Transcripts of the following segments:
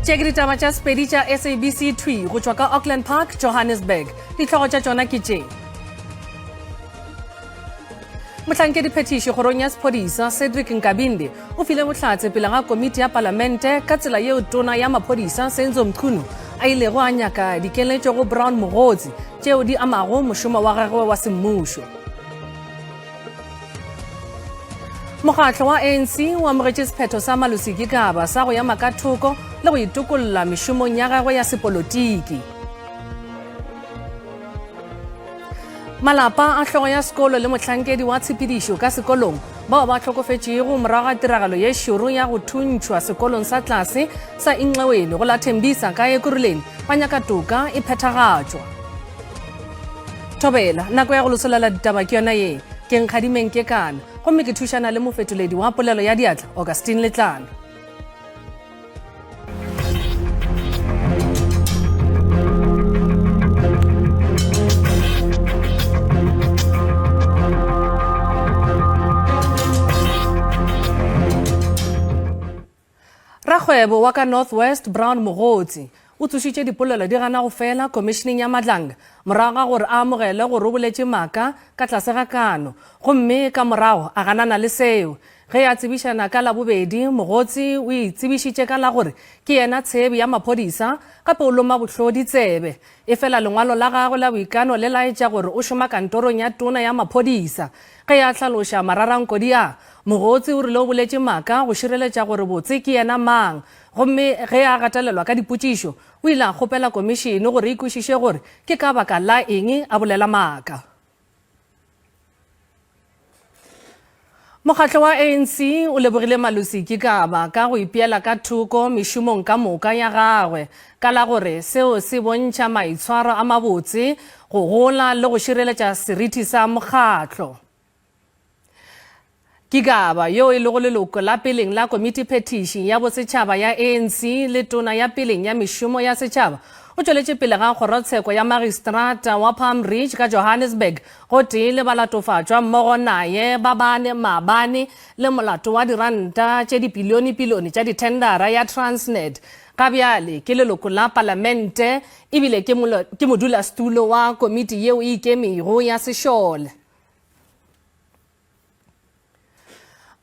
Tše ke ditaba tša Sepedi tša SABC thwi go tšwa ka Auckland Park, Johannesburg. Dihlogo tša tšona ke tše. Mohlankediphethiši kgorong ya sephodisa Cedric Nkabinde o file bohlatse pele ga komiti ya palamente ka tsela yeo tona ya maphodisa Senzo Mchunu a ilego a nyaka dikeletšo go Brown Mogotsi tšeo di amago mošomo wa gagwe wa semmušo. Mokgatlo wa ANC o amogetše sephetho sa Malusi Gigaba sa go ema ka thoko le go itokolla mešomong ya gagwe ya sepolotiki. Malapa a hlogo ya sekolo le mohlankedi wa tshepedišo ka sekolong bao ba hlokofetšego morago ga tiragalo ye šoro ya go thuntšhwa sekolong sa tlase sa Inxeweni go la Thembisa ka Ekurhuleni ba nyaka toka e phethagatšwa. Thobela, nako ya go losolela ditaba ke yona ye. Ke Nkgadimeng Kekana gomme ke thušana le mofetoledi wa polelo ya diatla Augustine Letlalo. Rakgwebo wa ka North West Brown Mogotsi o tsošitše dipolelo di gana go fela Khomišeneng ya Madlanga morago ga gore a amogele gore o boletše maaka ka tlase ga kano gomme ka morago a ganana le seo. Ge a tsebišana ka Labobedi, Mogotsi o itsebišitše ka la gore ke yena tshebi ya maphodisa gape o loma bohlodi tsebe. Efela lengwalo la gagwe la boikano le laetša gore o šoma kantorong ya tona ya maphodisa. Ge a hlaloša mararankodi a, Mogotsi o rile o boletše maaka go šireletša gore botse ke yena mang. Gomme ge a gatelelwa ka dipotšišo, o ile a kgopela komišene gore e kwešiše gore ke ka baka la eng a bolela maaka. Mokgatlo wa ANC o lebogile Malusi Gigaba ka go ipeela ka thoko mešomong ka moka ya gagwe ka la gore seo se bontšha maitshwaro a mabotse, go gola le go šireletša seriti sa mokgatlo. Gigaba, yo e lego leloko la peleng la Komitiphethiši ya Bosetšhaba ya ANC le Tona ya Peleng ya Mešomo ya Setšhaba, o tšweletše pele ga Kgorotsheko ya Magistrata wa Palm Ridge ka Johannesburg gotee le balatofatšwa mmogo naye ba bane maabane le molato wa diranta tše dipilionipilione tša dithendara ya Transnet. Ga bjale ke leloko la Palamente ebile ke modulasetulo wa komiti yeo e ikemego ya sešole.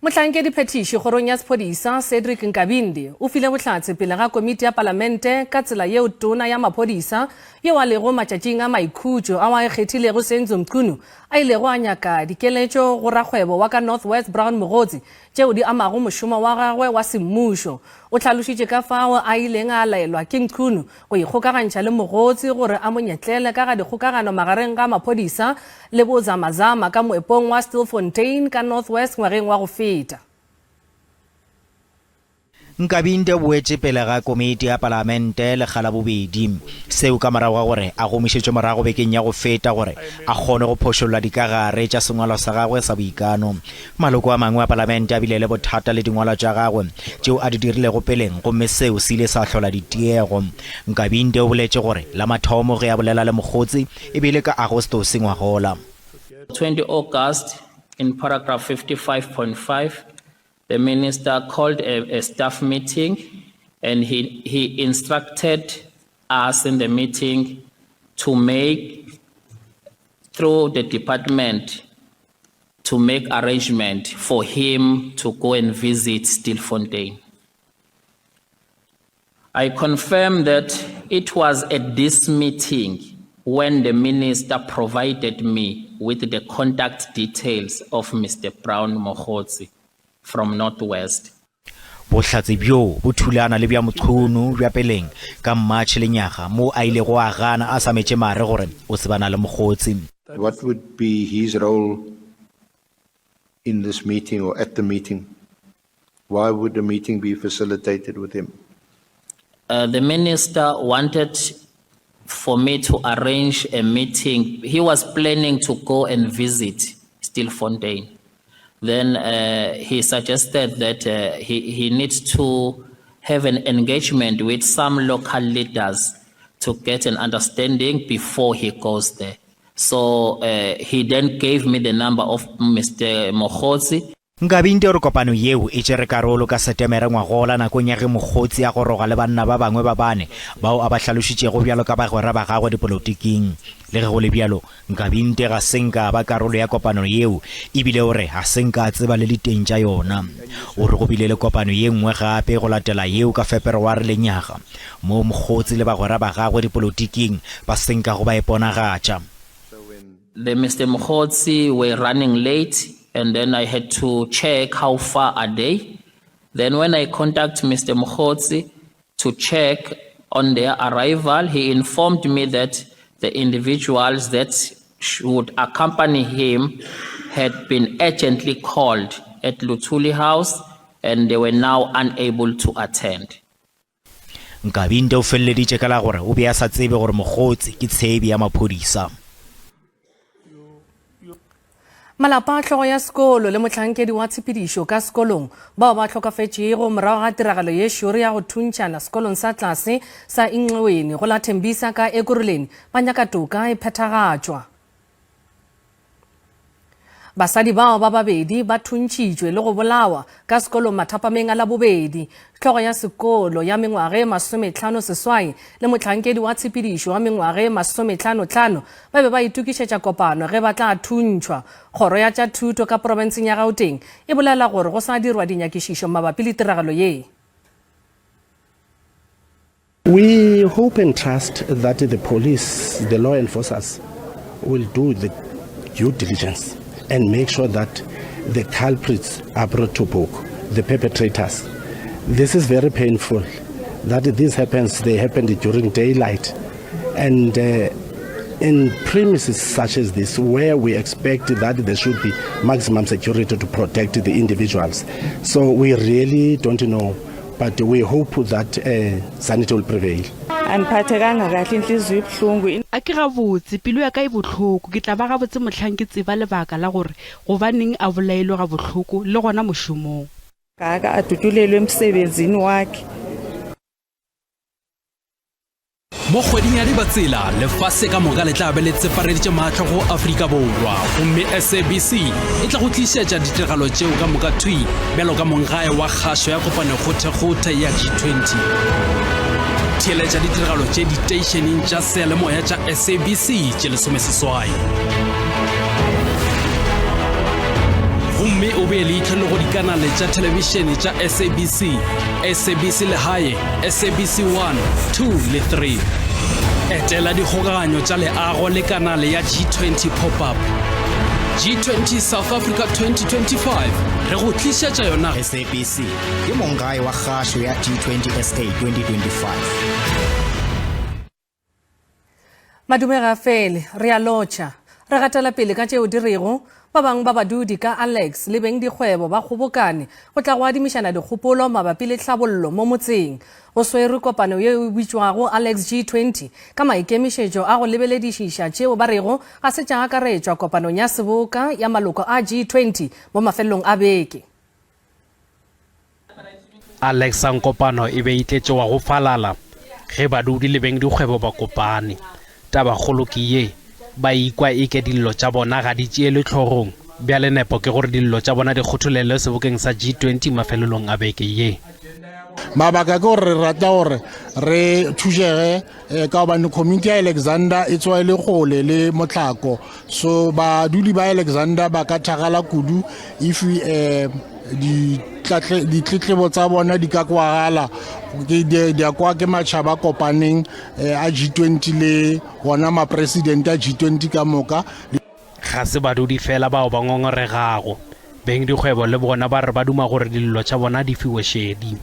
Mohlankediphethiši kgorong ya sephodisa Cedric Nkabinde o file bohlatse pele ga komiti ya palamente ka tsela yeo tona ya maphodisa yeo a lego matšatšing a maikhutšo ao a ikgethilego Senzo Mchunu a ilego a nyaka dikeletšo go rakgwebo wa ka North West Brown Mogotsi tšeo di amago mošomo wa gagwe wa semmušo. O hlalošitše ka fao a ileng a laelwa ke Mchunu go ikgokagantšha le Mogotsi gore a mo nyetlele ka ga dikgokagano magareng ga maphodisa le bo Zama-Zama ka moepong wa Stilfontein ka North West ngwageng wa go feta. Nkabinde o boetše pele ga komiti ya palamente lekga la bobedi. Seo ka morago ga gore a gomišetšwe morago bekeng ya go feta gore a kgone go phošolla dikagare tša sengwalwa sa gagwe sa boikano. Maloko a mangwe a palamente a bile le bothata le dingwalwa tša gagwe tšeo a di dirilego peleng gomme seo se ile sa hlola ditiego. Nkabinde o boletše gore la mathomo ge a bolela le Mokgotsi e be e le ka Agostose ngwagola. 20 August, in paragraph 55.5, the minister called a, a staff meeting and he, he instructed us in the meeting to make, through the department, to make arrangement for him to go and visit Stilfontein. I confirm that it was at this meeting when the minister provided me with the contact details of Mr. Brown Mogotsi from Northwest. Bohlatse bjoo bo thulana le bja Mchunu bja peleng ka March lenyaga moo a ilego a gana a sa metše mare gore o tsebana le Mogotsi. What would be his role in this meeting or at the meeting? Why would the meeting be facilitated with him? Uh, the minister wanted for me to arrange a meeting. He was planning to go and visit Stilfontein. Then uh, he suggested that uh, he, he needs to have an engagement with some local leaders to get an understanding before he goes there. So uh, he then gave me the number of Mr. Mogotsi. Nkabinte o re kopano yeo e tšere karolo ka Setemere ngwagola nakong ya ge Mokgotsi a goroga le banna ba bangwe ba bane bao a ba hlalošitšego bjalo ka bagwera ba gagwe dipolotiking. Le ge go le bjalo, Nkabinte ga se nka a ba karolo ya kopano yeo e bile o re ga se nka a tseba le diteng tša yona. O re go bile le kopano ye nngwe gape go latela yeo ka Feperware lenyaga moo Mokgotsi le bagwera ba gagwe dipolotiking ba se nkago ba iponagatša. The Mister Mogotsi were running late and then I had to check how far are they. Then when I contact Mister Mogotsi to check on their arrival, he informed me that the individuals that should accompany him had been urgently called at Luthuli House and they were now unable to attend. Nkabinde o feleleditše ka la gore o be a sa tsebe gore Mokgotsi ke tshebi ya maphodisa. Malapa a hlogo ya sekolo le mohlankedi wa tshepedišo ka sekolong bao ba hlokafetšego morago ga tiragalo ye šoro ya go thuntšhana sekolong sa tlase sa Inxiweni go la Thembisa ka Ekurhuleni ba nyaka toka e phethagatšwa. Basadi bao ba babedi ba thuntšhitšwe le go bolawa ka sekolong mathapameng a Labobedi. Hlogo ya sekolo ya mengwaga e masometlhano-seswai le mohlankedi wa tshepedišo wa mengwaga e masometlhano-tlhano ba be ba itokišetša kopano ge ba tla thuntšhwa. Kgoro ya tša Thuto ka profenseng ya Gauteng e bolela gore go sa dirwa dinyakišišo mabapi le tiragalo ye. We hope and trust that the police, the law enforcers, will do the due diligence and make sure that the culprits are brought to book, the perpetrators. This is very painful that this happens, they happened during daylight. And uh, in premises such as this, where we expect that there should be maximum security to protect the individuals. So we really don't know but we hope that uh, sanity will prevail. Angiphathekanga kahle inhliziyo ibuhlungu. A ke gabotse, pelo ya ka e bohloko. Ke tla ba gabotse mohlang ke tseba lebaka la gore gobaneng a bolailwe gabohloko le gona mošomong. Kaka adutulelwe emsebenzini wakhe. Mo kgweding ya Dibatsela, lefase ka moka le tla be le tsepareditše mahlo go Afrika Borwa, gomme SABC e tla go tlišetša ditiragalo tšeo ka moka thwi bjalo ka monggae wa kgašo ya kopanokgothekgothe ya G20. Theeletša ditiragalo tše diteišeneng tša seyalemoya tša SABC tše lesomeseswai. Gomme o bee leihlo le go dikanale tša thelebišene tša SABC, SABC Lehae, SABC 1, 2 le 3. Etela dikgokaganyo tša leago le kanale ya G20 Pop-up. G20 South Africa 2025 re go tlišetša yona. SABC ke monggae wa kgašo ya G20 SA 2025. Madume ga fele, re a lotšha. Re gatela pele ka tšeo di rego, Ba bangwe ba badudi ka Alex le beng dikgwebo ba kgobokane go tla go adimišana dikgopolo mabapi le tlhabollo mo motseng. Go swerwe kopano yeo e bitšwago Alex G20 ka maikemišetšo a go lebeledišiša tšeo ba rego ga se tša akaretšwa kopanong ya seboka ya maloko a G20 mo mafelelong a beke. Alexa Nkopano e be e tletše wa go falala ge badudi le beng dikgwebo ba kopane. Tabakgolo ke ye, ba ikwa eke dillo tša bona ga di tšeelwe hlogong. Bjale nepo ke gore dillo tša bona di kgotholelwe sebokeng sa G20 mafelelong a beke ye. Mabaka ke gore re rata gore re thušege eh, ka gobane community ya Alexander e tswa e le kgole le motlhako so badudi ba Alexander ba ka thagala kudu if eh, ditletlebo tsa bona di ka kwagala di a kwa ke matšhaba a kopaneng eh, a G20 le gona mapresidente a G20 ka moka. Ga se badudi fela bao ba ngongoregago. Beng dikgwebo le bona ba re ba duma gore dillo tša bona di fiwe šedi.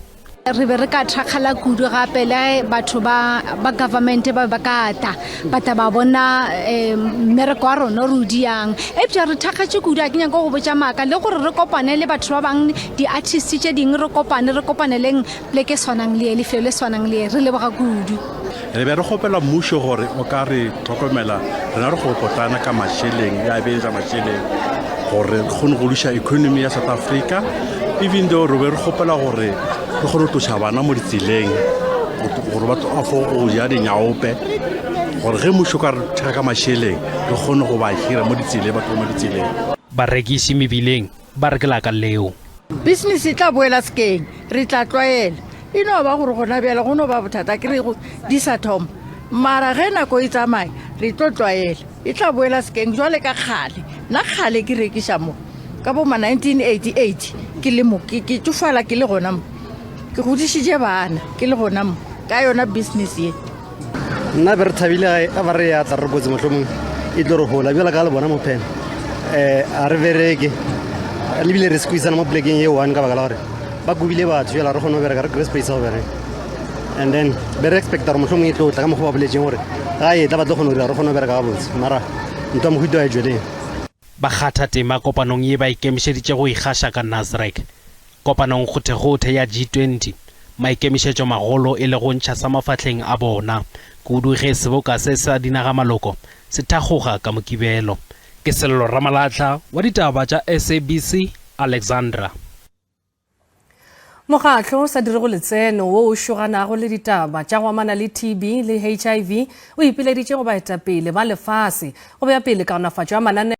Re be re ka thakgala kudu gape le batho ba ba government ba ba ka tla ba tla ba bona um mmereko wa rona re o diang eupša re thakgatše kudu a ke nyaka go botša maaka le gore re kopane le batho ba bangwe di-artist tše dingwe re kopane re kopaneleng pleke e swanang le ye lefelo le swanang le ye re leboga kudu. Re be re kgopela mmušo gore o ka re tlhokomela rena re go potlana ka mašeleng ya beetsa mašeleng gore re kgone go godiša economy ya South Africa even though re be re kgopela gore re kgone go tloša bana mo ditseleng gore ba tlo go ja dinyaope gore ge mmušo ka re theka ka mašeleng re kgone go ba hira mo ditseleng batho mo ditseleng. Barekiši mebileng. Ba re ke laka leo. Business e tla boela sekeng, re tla tlwaela. E no ba gore gona bjale go no ba bothata ke re di sa thoma. Mara ge nako e tsamaya re tlo tlwaela. E tla boela sekeng jwale ka kgale. Nna kgale ke rekiša mo ka bo ma 1988 ke le mo ke ke tšofala ke le gona mo. Ke godišitše bana ke le gona mo ka yona business ye. Nna be re thabile ga ba re ya tla re kotsi mohlomong e tlo re hola bjala ka le bona mo phena um a re bereke le bile re squeezana mo plekeng e one ka baka la gore ba kobile batho jala re kgone go bereka re kry space sa go bereka and then be re expecta gore mohlomong e tlo tla ka mokgwa ba boletseng gore ga e tla ba tlo kgone go dira re kgone go bereka gabotse mara ntwa mohuta wa e jweleng. Bakgathatema kopanong ye ba ikemišeditše go ikgaša ka Nasrec. Kopanong kgothekgothe ya G20, maikemišetšomagolo e le go ntšha sa mafahleng a bona, kudu ge seboka se sa dinagamaloko se thakgoga ka Mokibelo. Ke Sello Ramalahla wa ditaba tša SABC, Alexandra. Mokgatlo o sa dirego letseno wo o šoganago le ditaba tša go amana le TB le HIV o ipileditše go baetapele ba lefase go bea pele kaonafatšo ya mananeo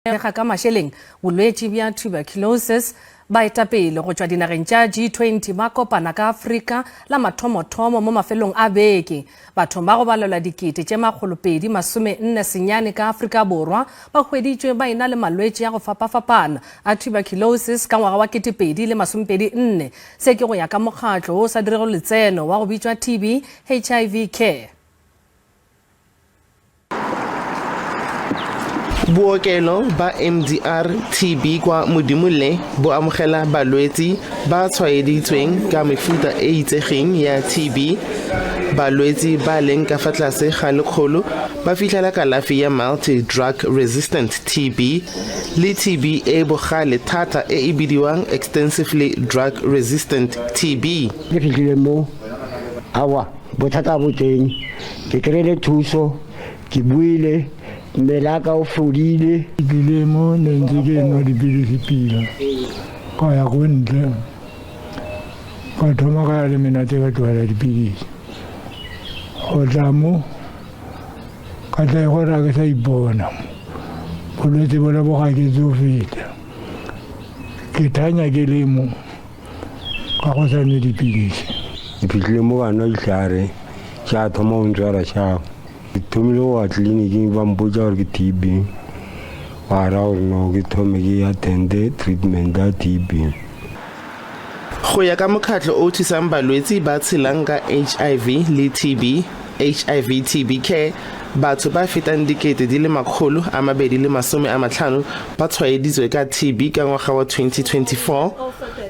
ga ka mašeleng bolwetši bja tuberculosis. Baetapele go tšwa dinageng tša G20 ba kopana ka Afrika la mathomothomo mo mafelong a beke. Bathong ba go balelwa 249 ka Afrika Borwa ba hweditšwe ba ena le malwetši a go fapafapana a tuberculosis ka ngwaga wa 2024. Se ke go ya ka mokgatlo wo o sa dirego letseno wa go bitšwa TB HIV Care. Bookelo ba MDR TB kwa Modimolle bo amogela balwetsi ba tshwaeditsweng ka mefuta e e itsegeng ya TB. Balwetsi ba leng ka fa tlase ga lekgolo ba fitlhela kalafi ya multi-drug resistant TB le TB e e bogale thata e e bidiwang extensively drug resistant TB. Ke fihlile mo, aowa bothata bo teng, ke kry-ile thuso. Ke buile, mmele wa ka o fodile. Ke tlile mo ne ntse ke nwa dipilisi pila, ka ya ko ntle, ka thoma ka ya le menate ka tlogela dipilisi. Go tla mo, ka tla e gore a ke sa ipona mo. Bolwetse bola bo gaketse go feta. Ke thanya ke le mo, ka go sa nwe dipilisi. Ke fihlile mo ka nwa dihlare, tša thoma go ntshwara šago. Ke thomile go ya tleliniking ba mpotša gore ke TB, ba ra gore no ke thome ke attende treatment ya TB. Go ya ka mokgatlo o o thusang balwetsi ba tshelang ka HIV le TB, HIV TB Care, batho ba fetang 250,000 ba tshwaeditswe ka TB ka ngwaga wa 2024.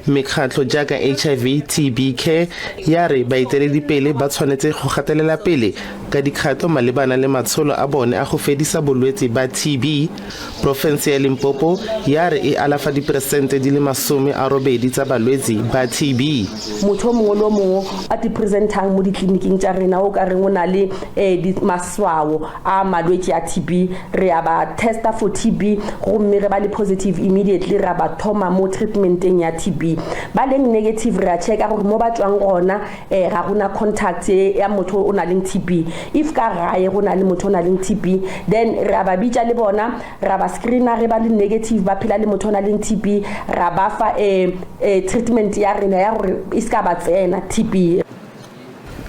Mekgatlo jaaka HIV TB Care ya re baeteledipele ba tshwanetse go gatelela pele ka dikgato malebana le matsholo a bone a go fedisa bolwetse ba TB. Profense ya Limpopo ya re e alafa diperesente di le 80 tsa balwetse ba TB. Motho o mongwe le o mongwe a ti-presentang mo ditleliniking tša rena o ka reng o na le um maswao a malwetši a TB, re a ba testa for TB gomme ge ba le positive immediately ra ba thoma mo treatmenteng ya TB. Ba leng negative re a checka gore mo ba tšwang gona um ga gona contact ya motho o na leng TB. If ka gae go na le motho o na leng TB then re a ba bitša le bona ra ba screena, ge ba le negative ba phela le motho o na leng TB ra ba fa um treatment ya rena ya gore e se ka ba tsena TB.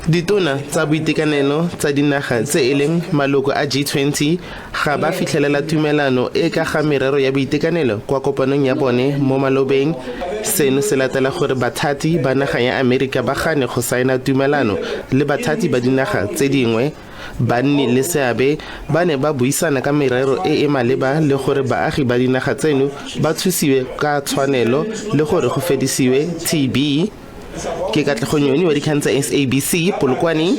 Ditona tsa boitekanelo tsa dinaga tse e leng maloko a G20 ga ba fitlhelela tumelano e ka ga merero ya boitekanelo kwa kopanong ya bone mo malobeng. Seno se latela gore bathati ba naga ya Amerika ba gane go saena tumelano le bathati ba dinaga tse dingwe. Banni le seabe ba ne ba buisana ka merero e e maleba le gore baagi ba dinaga tseno ba thusiwe ka tshwanelo le gore go fedisiwe TB. Ke Katlego Nyoni wa dikgang tsa SABC, Polokwane.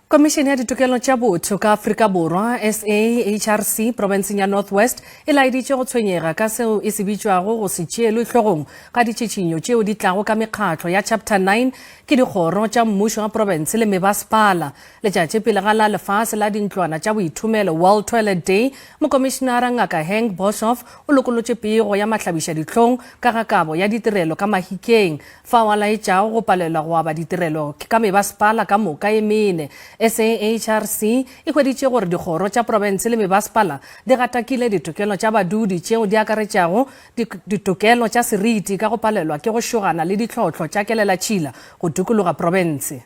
Komišene ya Ditokelo tša Botho ka Afrika Borwa, SAHRC, profenseng ya North West e laeditše go tshwenyega ka seo e se bitšwago go se tšeelwe hlogong ga ditšhišinyo tšeo di tlago ka mekgatlo ya Chapter 9 ke dikgoro tša mmušo wa profense le mebasepala. Letšatši pele ga la Lefase la Dintlwana tša Boithomelo, World Toilet Day, Mokomišenara Ngaka Henk Boshoff o lokolotše pego ya mahlabišadihlong ka ga kabo ya ditirelo ka Mahikeng, fao a laetšago go palelwa go aba ditirelo ka mebasepala ka moka e mene. SAHRC e hweditše gore dikgoro tša profense le mebasepala di gatakile ditokelo tša badudi tšeo di akaretšago ditokelo tša seriti ka go palelwa ke go šogana le ditlhohlo tša kelelatšhila go dikologa profense.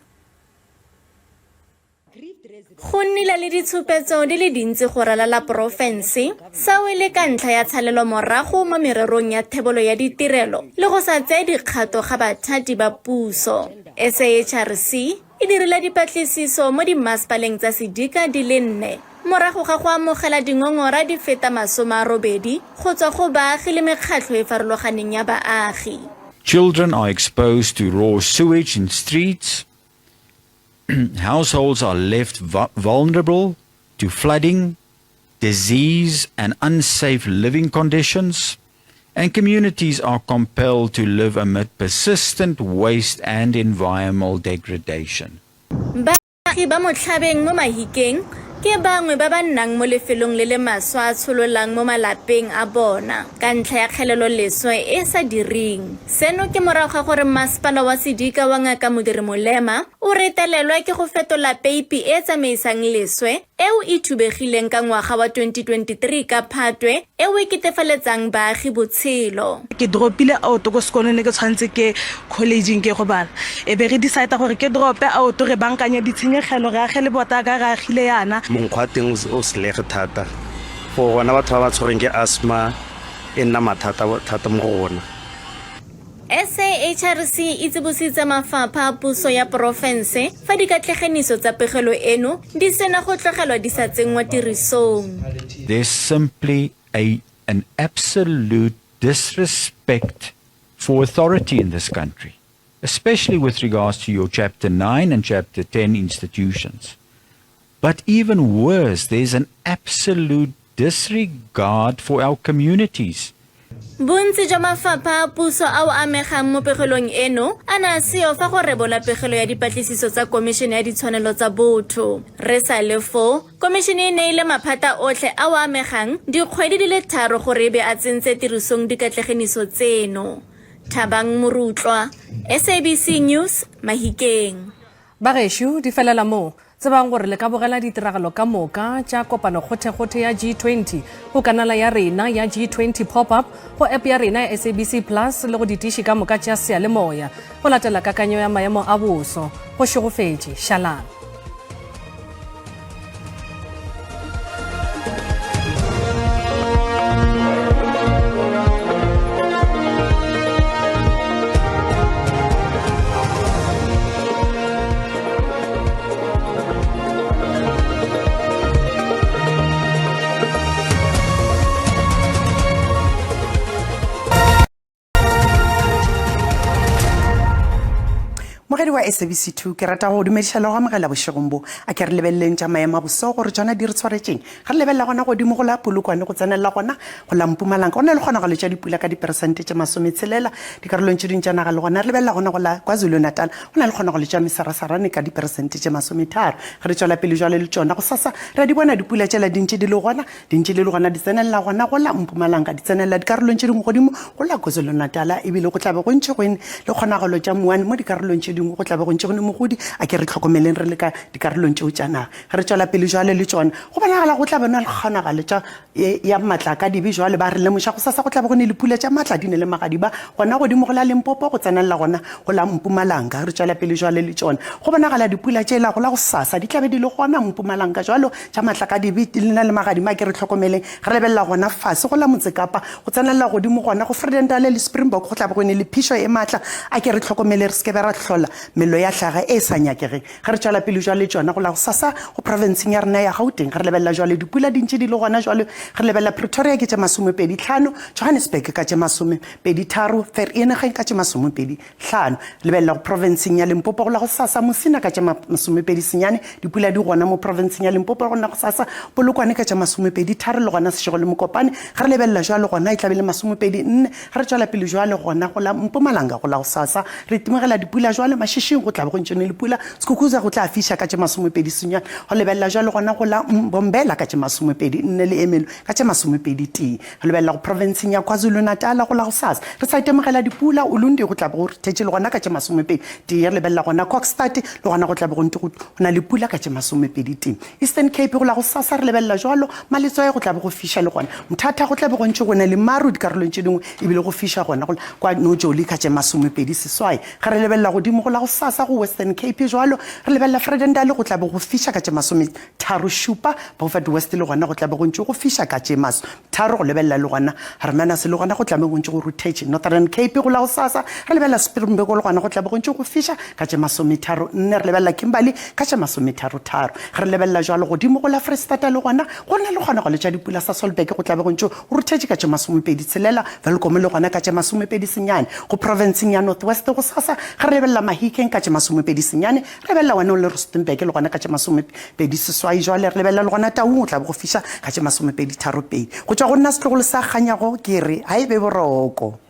Go nnile le ditshupetso di le dintsi go ralala porofense, seo e le ka ntlha ya tshalelomorago mo mererong ya thebolo ya ditirelo le go sa tseye dikgato ga bathati ba puso. SAHRC e dirile dipatlisiso mo dimmasepaleng tsa sedika di le nne morago ga go amogela dingongora di feta 80 go tswa go baagi le mekgatlho e farologaneng ya baagi. Children are exposed to raw sewage in streets. Households are left vulnerable to flooding, disease and unsafe living conditions, and communities are compelled to live amid persistent waste and environmental degradation. Baagi ba Motlhabeng mo Mahikeng ke bangwe ba ba nnang mo lefelong le le maswe a tshololang mo malapeng a bona ka ntlha ya kgeleloleswe e e sa direng. Seno ke morago ga gore masepala wa sedika wa Ngaka Modiri Molema o retelelwe ke go fetola peipi e e tsamaisang leswe eo e thubegileng ka ngwaga wa 2023 ka Phatwe eo e ketefaletsang baagi botshelo. Ke dropile out ko sekolong ne ke tshwanetse ke collegeng ke go bala e be re decide gore ke drope out re bankanye ditshenyegelo re age lebota ka re agile yana. Monkgo wa teng o selege thata for rona batho ba ba tshwerweng ke asthma e nna mathata thata mo go rona. SAHRC e tsibositse mafapha a puso ya porofense fa dikatlegeniso tsa pegelo eno di sena go tlogelwa di sa tsenngwa tirisong. There's simply a an absolute disrespect for authority in this country, especially with regards to your Chapter 9 and Chapter 10 institutions. But even worse, there's an absolute disregard for our communities. Bontsi jwa mafapha a puso ao a amegang mo pegelong eno a ne a seyo fa go rebolwa pegelo ya dipatlisiso tsa Komišene ya Ditshwanelo tsa Botho. Re sa le foo, Komišene e neile maphata otlhe ao a amegang dikgwedi di le tharo gore e be a tsentse tirisong dikatlegeniso tseno. Thabang Morutlwa, SABC News, Mahikeng. Bagešo, di felela moo. Tsebang gore le ka bogela ditiragalo ka moka tša kopanokgothekgothe ya G20 go kanala ya rena ya G20 Pop-up, go app ya rena ya SABC Plus le go ditiši ka moka tša seyalemoya. Go latela kakanyo ya maemo a boso. Go šegofetše. Šalang. Mogedi wa SABC 2 ke rata go dumediša le go amogela bošegong bo. A ke re lebeleleng tša maemo a boso gore tšona di re tshwaretšeng. Ge re lebelela gona godimo go la Polokwane go tsenelela gona go la Mpumalanga go na le kgonagalo tša dipula ka diperesente tše masometshela. Dikarolong tše dingwe tša naga le gona re lebelela gona go la KwaZulu-Natal go na le kgonagalo tša mesarasarane ka diperesente tše masometharo. Ge re tšwela pele jwale le tšona gosasa re a di bona dipula tšela di ntše di le gona Di ntše di le gona di tsenelela gona go la Mpumalanga, di tsenelela dikarolong tše dingwe godimo go la KwaZulu-Natal, ebile go tla be go ntše go ene le kgonagalo tša mouwane mo dikarolong tše dingwe go tla be go ntše go ne mogodi. A ke re hlokomeleng re le ka dikarolong tšeo tša naga. Ge re tšwela pele jwale le tšona, go bonagala go tla be na le kgonagalo tša ya matlakadibe jwale ba re lemoša gosasa go tla be go ne le pula tša matla di ne le magadiba gona godimo go la Limpopo go tsenelela gona go la Mpumalanga. Re tšwela pele jwale le tšona, go bonagala dipula tšela go la gosasa di tla be di le gona Mpumalanga jwalo tša matlakadibe le na le magadima a ke re hlokomeleng re lebelela gona fase go la Motsekapa go tsenelela godimo gona go Vredendal le Springbok go tla be go ne le phišo e maatla a ke re hlokomele re se ke be ra hlola mello ya hlaga e sa nyakegeng ge re tšwela pele jwale tšona go la gosasa go profenseng ya rena ya Gauteng ge re lebelela jwale dipula di ntše di le gona jwale re lebelela Pretoria ke tše 25 Johannesburg ka tše 23 Vereeniging ka tše 25. Lebelela go profenseng ya Limpopo go la gosasa, Musina ka tša 29, dipula di gona mo profenseng ya Limpopo go la gosasa, Polokwane ka tša 23 le gona Seshego le Mokopane. Ge re lebelela jwale gona e tla be le 24. Ge re tšwela pele jwale gona go la Mpumalanga go la gosasa, re itemogela dipula jwale. Mashishing go tla be go ntše ne le pula, Skukuza go tla fiša ka tše 29, go lebelela jwale gona go la Mbombela ka tše 24 le Ermelo ka tše 21. Re lebelela go profenseng ya KwaZulu-Natal go la gosasa re sa itemogela dipula, Ulundi go tla be go ruthetše le gona ka tše 21. Re lebelela gona Kokstad le gona go tla be go ntse go na le pula ka tše 21. Eastern Cape go la gosasa re lebelela jwalo, Maletswai go tla be go fiša le gona, Mthatha go tla be go ntše go na le maru dikarolong tše dingwe ebile go fiša gona go kwa Nojoli ka tše 28. Ge re lebelela godimo go la gosasa go Western Cape jwalo, re lebelela Vredendal go tla be go fiša ka tše 37, Beaufort West le gona go tla be go ntše go fiša ka tše 30, go lebelela le gona Hermanus le gona go tla be go ntše go ruthetše. Northern Cape go la gosasa re lebelela Springbok le gona go tla be go ntše go fiša ka tše 34, re lebelela Kimberley ka tše 33. Ge re lebelela jwalo godimo go la Freistata le gona go na le kgonagalo tša dipula, Sasolburg go tla be go ntše go ruthetše ka tše 26, Welkom le gona ka tše 29. Go profenseng ya North West gosasa ge re lebelela Mahikeng ka tše 29, re lebelela Wanong le Rustenburg le gona ka tše 28 jwale re lebelela le gona Taung go tla be go fiša ka tše 32. Go tšwa go nna setlogolo sa Kganyago ke re ga e be boroko.